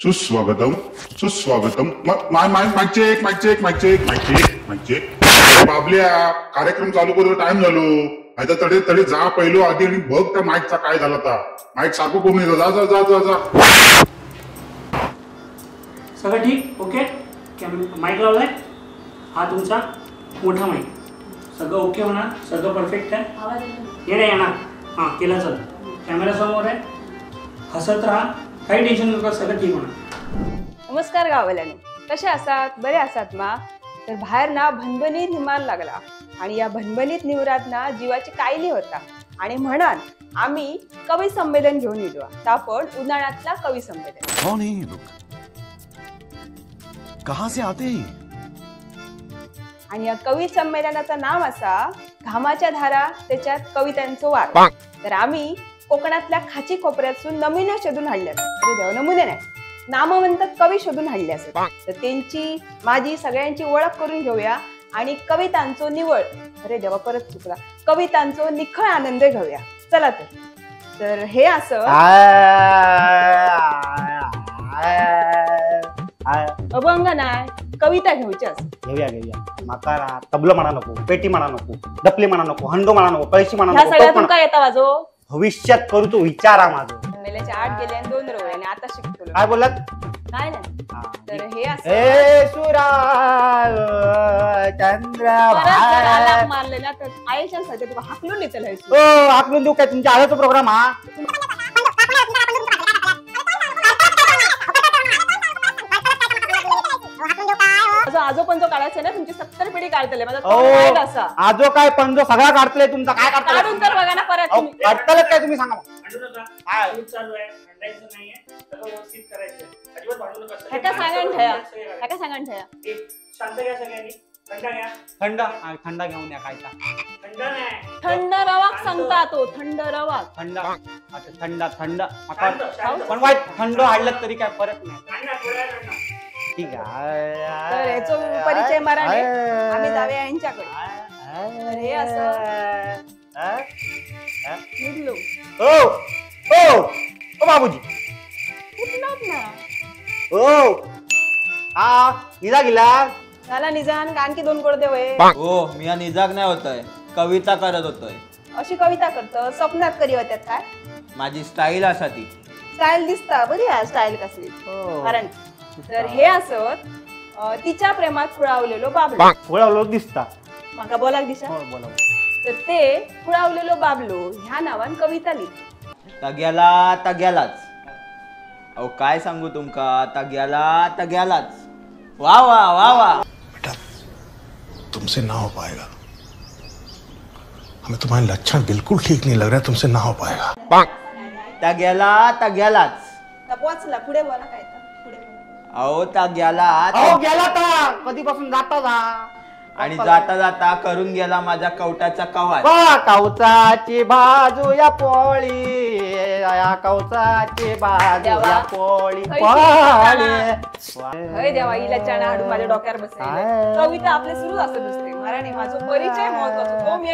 सुस्वागतम सुस्वागतम. My my mic check mic check mic check mic check mic check. बाबल्या, कार्यक्रम चालू करू, टाइम झालो. आता तडे तडे जा पहिलो आधी आणि बघ त्या माईकचा काय झाला. ता माईक सारखं करून येतो. जा जा जा जा जा. सगळं ठीक? ओके, माईक लावलाय, हा तुमचा मोठा माईक. सगळं ओके होणार, सगळं परफेक्ट आहे. येणार येणार. हां केला, चल कॅमेरा समोर आहे, हसत राहा, काही टेन्शन नका, सगळं ठीक होणार. नमस्कार गाववाल्यांनो, कसे आसात? बरे आसात मा? तर बाहेर ना भनभनीत हिमाल लागला आणि या भनभनीत निवरात ना जीवाची कायली होता आणि म्हणून आम्ही कवी संमेलन घेऊन येलो. आता आपण उन्हाळ्यातला कवी संमेलन. कौन है ये लोग, कहां से आते हैं? आणि या कवी संमेलनाचं नाव असा घामाच्या धारा त्याच्यात कवितांचो वार. तर आम्ही कोकणातल्या खाची कोपऱ्यातून नमुने शोधून हाडले. नमुने नाही, नामवंत कवी शोधून हाडले असत. तर त्यांची माझी सगळ्यांची ओळख करून घेऊया आणि कवितांचो निवळ, अरे देवा परत चुकला, कवितांचो निखळ आनंद घेऊया. चला तर तर हे असं अभंग नाही, कविता घेऊची असं. घेऊया घेऊया. माका तबलं म्हणा नको, पेटी म्हणा नको, डपली म्हणा नको, हंडो म्हणा नको, कळशी म्हणा नको. सगळ्या तुमका येता वाजो. भविष्यात करू तो विचार हा माझो. मेल्याच्या 8 गेले आणि 2 रोवले आणि आता शिकतो. काय बोललात? काय नाही. तर हे असं ए सुरा चंद्र मारले ना तर आयशान सध्या तुका हाकलून येतलं. हो हाकलून देऊ काय? तुमच्या आल्याचा प्रोग्राम हा. आजो पंजो काढायचं ना, तुमची 70 पिढी काढतले. माझा असा आजो काय पंजो सगळा काढतले तुमचा. काय काढता? काढून तर बघा ना परत. काढतले काय तुम्ही सांगा. काय चालू आहे? भांडायचं नाहीये, सगळं व्यवस्थित करायचं. अजिबात भांडू नका. ह्याका सांगण ठेवा, ह्याका सांगण ठेवा. शांत घ्या सगळ्यांनी, थंड घ्या. थंड थंड घेऊन या. काय थंड नाही, थंड रवाक सांगता तो. थंड रवाक, थंड. अच्छा थंड थंड. पण वाईट थंड हाडलं तरी काय फरक नाही. ठीक आहे. तर याचो परिचय मराने आम्ही जाऊया यांच्याकडे. तर हे असं निघलो. ओ ओ ओ बाबूजी उठलात ना. ओ हा निजा गेला झाला निजान. आणखी 2 गोड देव. हो मी निजाग नाही होतोय, कविता करत होतोय. अशी कविता करतो स्वप्नात करी होत्यात काय? माझी स्टाईल असा ती. स्टाईल दिसता बरी आहे, स्टाईल कसली. कारण तर हे असत तिच्या प्रेमात खुळावलेलो बाबलो. खुळावलो दिसता माका बोलाक दिशा. बोला. तर ते खुळावलेलो बाबलो ह्या नावान कविता लिहिली. तग्याला तग्यालाच, अहो काय सांगू तुमका, तग्याला तग्यालाच. वा वा वा वा. बेटा तुमसे ना हो पाएगा, हमें तुम्हारे लक्षण बिल्कुल ठीक नहीं लग रहा है, तुमसे ना हो पाएगा. तग्याला तग्यालाच. वाचला पुढे बोला काय. अहो ता गेला, अहो गेला ता कधीपासून जाता जा. आणि जाता जाता करून गेला माझ्या कवटाचा कवाच. कवचाची बाजू या पोळी, या कवचाची बाजू या पोळी पोळी. हय देवा, इला चणा हाडून माझ्या डोक्यावर बसले. कविता आपले सुरू असत नुसते. मराठी माझा परिचय महत्वाचा तो मी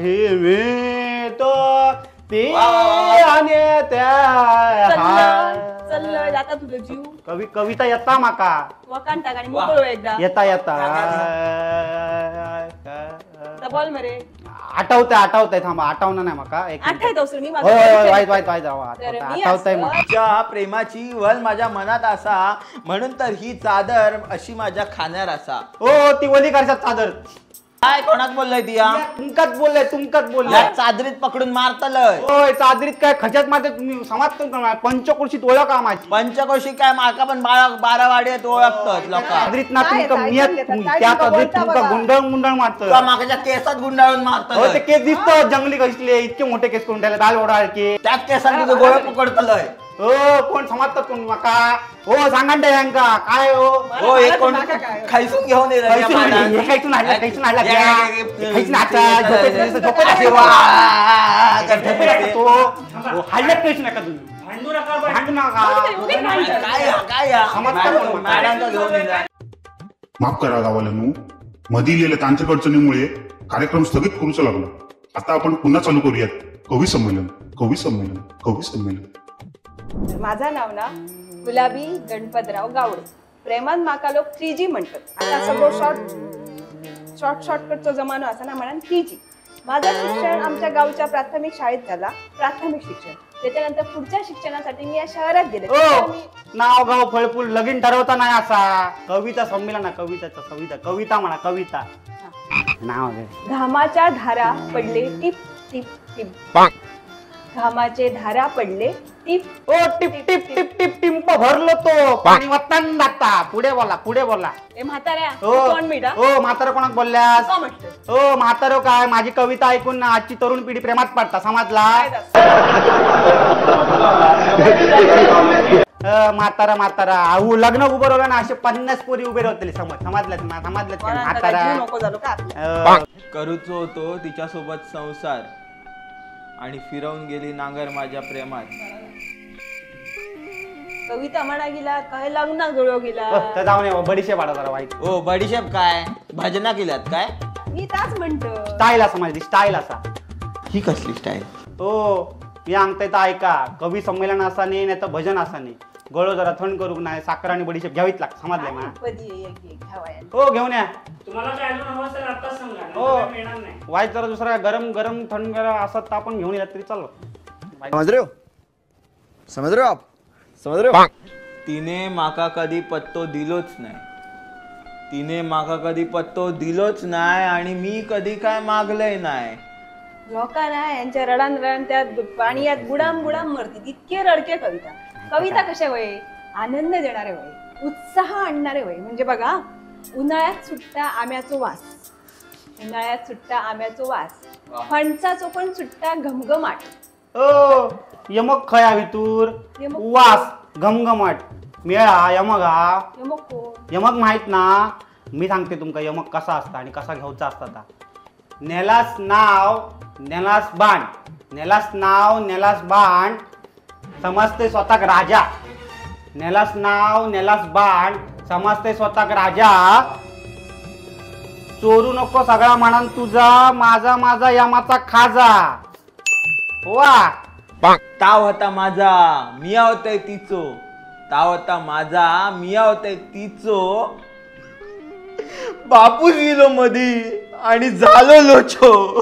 हिरवी तो ती आणि त्या. चल जाता तुझं जीव. कवी कविता येता माका वकान टाक आणि मोकळो एकदा. येता येता बोल मरे. आठवतंय आठवतंय, थांबा आठवणार नाही माका. आठवत मी आठवतंय. माझ्या प्रेमाची वल माझ्या मनात असा, म्हणून तर ही चादर अशी माझ्या खाण्यार असा. हो ती वली करशात चादर. काय कोणाक बोललंय तिया? तुमकाच बोललंय, तुमकाच बोललंय. चादरीत पकडून मारतलंय. होय चादरीत काय खच्यात मारते तुम्ही समाज. पंचकोशीत ओळख हा माझी. पंचकोशी काय माका पण 12 वाड्यात ओळखतात लोक. चादरीत ना तुमका त्या चादरीत तुमका गुंडाळ गुंडाळ मारत. माकाच्या केसात गुंडाळून मारत. ते केस दिसतो जंगली कसले, इतके मोठे केस करून ठेवले दाल ओढाळके. त्याच केसात तुझं गोळे पकडतलंय. हो कोण समजतात कोण माका? हो सांगा ना यांका काय. हो हो हे कोण खायसून घेऊन येईल. खायसून आणला, खायसून आणला, खायसून आता तो हाडल्यात कैसून नका तुम्ही. भांडू नका, भांडू नका. काय काय माफ करा गावाल्यांनो, मधी लिहिलेल्या तांत्रिक अडचणीमुळे कार्यक्रम स्थगित करूच लागलो. आता आपण पुन्हा चालू करूयात कवी संमेलन, कवी संमेलन, कवी संमेलन. तर माझा नाव ना गुलाबी गणपतराव गावडे. प्रेमान माका लोक 3G म्हणतात. आता सगळं शॉर्ट शॉर्ट शॉर्टकटचो जमानो असा ना म्हणून 3G. माझं शिक्षण आमच्या गावच्या प्राथमिक शाळेत झाला, प्राथमिक शिक्षण. त्याच्यानंतर पुढच्या शिक्षणासाठी मी या शहरात गेले. नाव गाव फळफूल लगीन ठरवता नाही असा. कविता संमेलन ना, कविताचा कविता कविता म्हणा कविता. नाव घामाच्या धारा पडले टिप टिप टिप. घामाचे धारा पडले टिप ओ टिप टिप टिप टिप टिंप भरलो तो पाणी वतान दाखता. पुढे बोला पुढे बोला. ए म्हाताऱ्या कोण मीडा? ओ म्हातारा कोणाक बोलल्यास? ओ म्हातारो काय माझी कविता ऐकून ना आजची तरुण पिढी प्रेमात पडता समजला. म्हातारा म्हातारा अहो लग्न उभं राहिलं ना असे 50 पोरी उभे राहतले. समज समजलं समजलं म्हातारा. नको झालो का? करूचो होतो तिच्यासोबत संसार आणि फिरवून गेली नांगर माझ्या प्रेमात. कविता म्हणा गेला काय लग्न जुळव गेला. तर जाऊ नये बडीशेप आडा जरा वाईट. ओ बडीशेप काय भजना केल्यात काय? मी ताच म्हणतो स्टाईल असा माझी स्टाईल असा. ही कसली स्टाईल? ओ मी सांगताय तर ऐका, कवी संमेलन असा नाही नाही तर भजन असा नाही. गळो जरा थंड करू नाही साखर आणि बडीशेप घ्यावीच लाग समजले ना. हो घेऊन या. तुम्हाला काय अजून हवं असेल आताच सांगा. हो मिळणार नाही वाईट जरा दुसरा गरम गरम थंड गरम असा तर आपण घेऊन येतात तरी चाललो. समज रहे हो? समज रहे हो आप? समज रहे हो? तिने माका कधी पत्तो दिलोच नाही. तिने माका कधी पत्तो दिलोच नाही आणि मी कधी काय मागलंय नाही. लोकांना यांच्या रडान रडान त्या पाण्यात बुडाम बुडाम मरतील इतके रडके कविता. कविता कशा वय आनंद देणारे वय, उत्साह आणणारे वय. म्हणजे बघा उन्हाळ्यात सुट्टा आम्याचो वास, उन्हाळ्यात सुट्टा आम्याचो वास, फणसाचो पण सुट्टा घमघमाट. ओ यमक खया भितूर वास घमघमाट मेळा यमक हा. यमक कोण? यमक माहित ना? मी सांगते तुमका यमक कसा असता आणि कसा घेऊचा असता ता. नेलास नाव नेलास बाण, नेलास नाव नेलास बाण समजते स्वतःक राजा. नेलास नाव नेलास बाण समजते स्वतःक राजा. चोरू नको सगळा म्हणान तुझा माझा माझा यमाचा खाजा. वा ताव होता माझा मिया होतय तिचो. ताव होता माझा मिया होतय तिचो. बापूस गेलो मधी आणि झालो लोचो.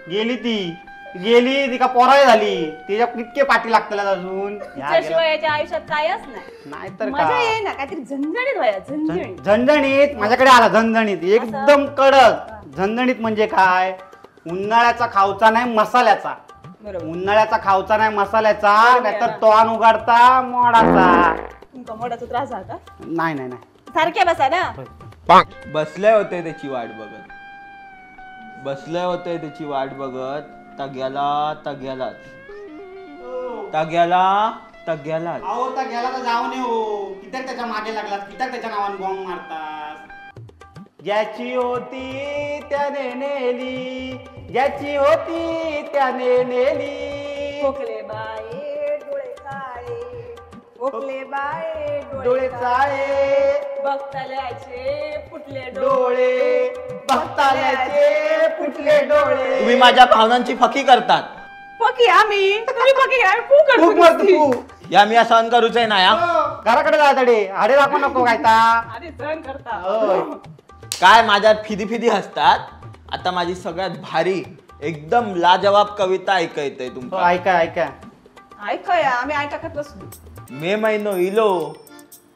गेली ती गेली तिका पोराय झाली तिच्या कितके पाठी लागतले अजून. तिच्याशिवाय याच्या आयुष्यात कायच नाही. नाहीतर मजा ये ना काहीतरी झणझणीत व्हाया. झणझणीत झणझणीत माझ्याकडे आला झणझणीत एकदम कडक. झणझणीत म्हणजे काय? उन्हाळ्याचा खावचा नाही मसाल्याचा. उन्हाळ्याचा खावचा नाही मसाल्याचा नाहीतर तोंड उघडता मोडाचा. तुमका मोडाचा त्रास झाला का? नाही नाही नाही सारखे बसा ना. बसले होते त्याची वाट बघत, बसले होते त्याची वाट बघत. तग्याला तग्यालाच तग्याला तग्यालाच. अहो तग्याला तर जाऊ नये हो. कित्याक त्याच्या मागे लागलास? कित्याक त्याच्या नावाने बॉम्ब मारतास? ज्याची होती त्याने नेली, ज्याची होती त्याने नेली. खोकले बाये डोळे काळे, खोकले बाये डोळे काळे, बघताल्याचे फुटले डोळे, बघताल्याचे फुटले डोळे. तुम्ही माझ्या भावनांची फकी करतात. फकी आम्ही? तुम्ही फकी काय फू करतो? या मी सहन करूच आहे ना. या घराकडे जा तडे अरे दाखवू नको काय ता. अरे सहन करता काय माझ्या फिदी फिदी हसतात. आता माझी सगळ्यात भारी एकदम लाजवाब कविता ऐकायचंय तुमका. ऐका ऐका ऐका आम्ही ऐकात बसलो. मे महिनो इलो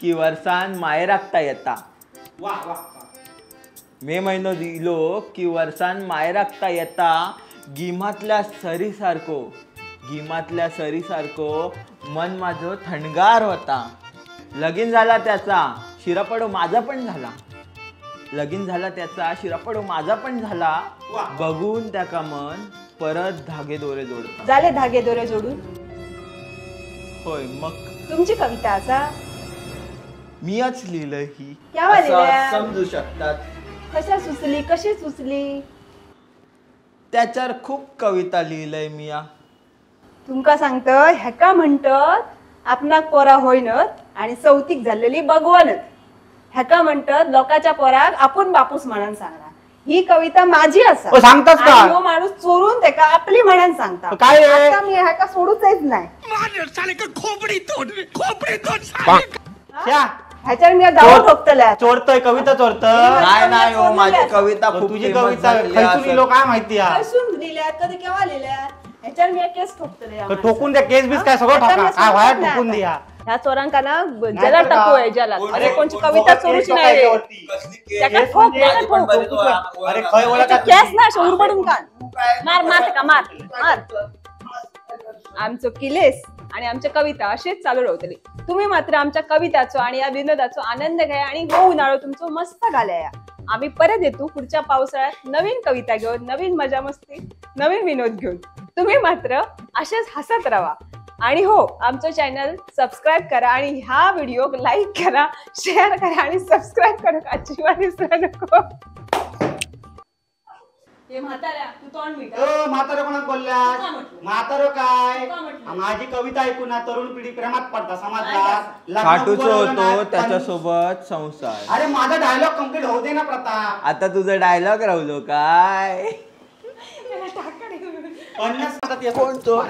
की वर्सान मायराकता येता. वा वा. मे महिनो इलो की वर्सान मायराकता येता. गिमातल्या सरीसारखो, गिमातल्या सरीसारखो मन माझं थंडगार होता. लगीन झाला त्याचा शिरापडो माझा पण झाला. लगीन झाला त्याचा शिरापडो माझा पण झाला. बघून त्याका मन परत धागे दोरे जोडता. झाले धागे दोरे जोडून? होय. मग तुमची कविता असा मीच लिहिलं ही समजू शकतात. कशा सुचली कशी सुचली? त्याच्यावर खूप कविता लिहिलंय मिया. तुमका सांगतं ह्याका म्हणतात आपणाक पोरा होईनत आणि सौतिक झालेली भगवानत. ह्याका म्हणतात लोकांच्या पोराक आपण बापूस म्हणून सांगणार. ही कविता माझी असा सांगतास का? ह्यो माणूस चोरून तेका आपली म्हणून सांगता. काय आता मी ह्याका सोडूचच नाही. ह्याच्यावर मी दावा ठोकतले. चोरतोय कविता चोरतोय. नाही नाही हो, माझी कविता खूप तुझी कविता खैसून लिहिलो काय माहिती आहे, खैसून लिहिल्यात कधी केव्हा लिहिल्यात, ह्याच्यावर मी केस ठोकतले. ठोकून द्या केस बीस काय सगळं ठोका, काय व्हाया ठोकून द्या. ह्या चोरांका ना जला टाकू आहे जला. अरे कोणची कविता चोरूची नाही त्याका ठोक, त्याका ठोक. अरे खय ओळख केस ना अशे उरबडून काढ, मार मार का मार मार. आमचो किलेस आणि आमच्या कविता असेच चालू रावतली. तुम्ही मात्र आमच्या कविताचो आणि या विनोदाचो आनंद घ्या आणि हो उन्हाळो तुमचो मस्त घालया. आम्ही परत येतो पुढच्या पावसाळ्यात नवीन कविता घेऊन, नवीन मजा मस्ती, नवीन विनोद घेऊन. तुम्ही मात्र असेच हसत राहा आणि हो आमचं चॅनल सबस्क्राईब करा आणि ह्या व्हिडिओ लाईक करा, शेअर करा आणि सबस्क्राईब करू अजिबात विसरू नको. हे म्हाताऱ्या तू तोंड मीठ. म्हातारं कोणाक बोलल्यास? म्हातारं काय, माझी कविता ऐकून ना तरुण पिढी प्रेमात पडता समाजला. खाटूचो होतो त्याच्यासोबत संसार. अरे माझा डायलॉग कम्प्लीट होऊ दे ना प्रताप. आता तुझा डायलॉग राहिलो काय? कोण तो?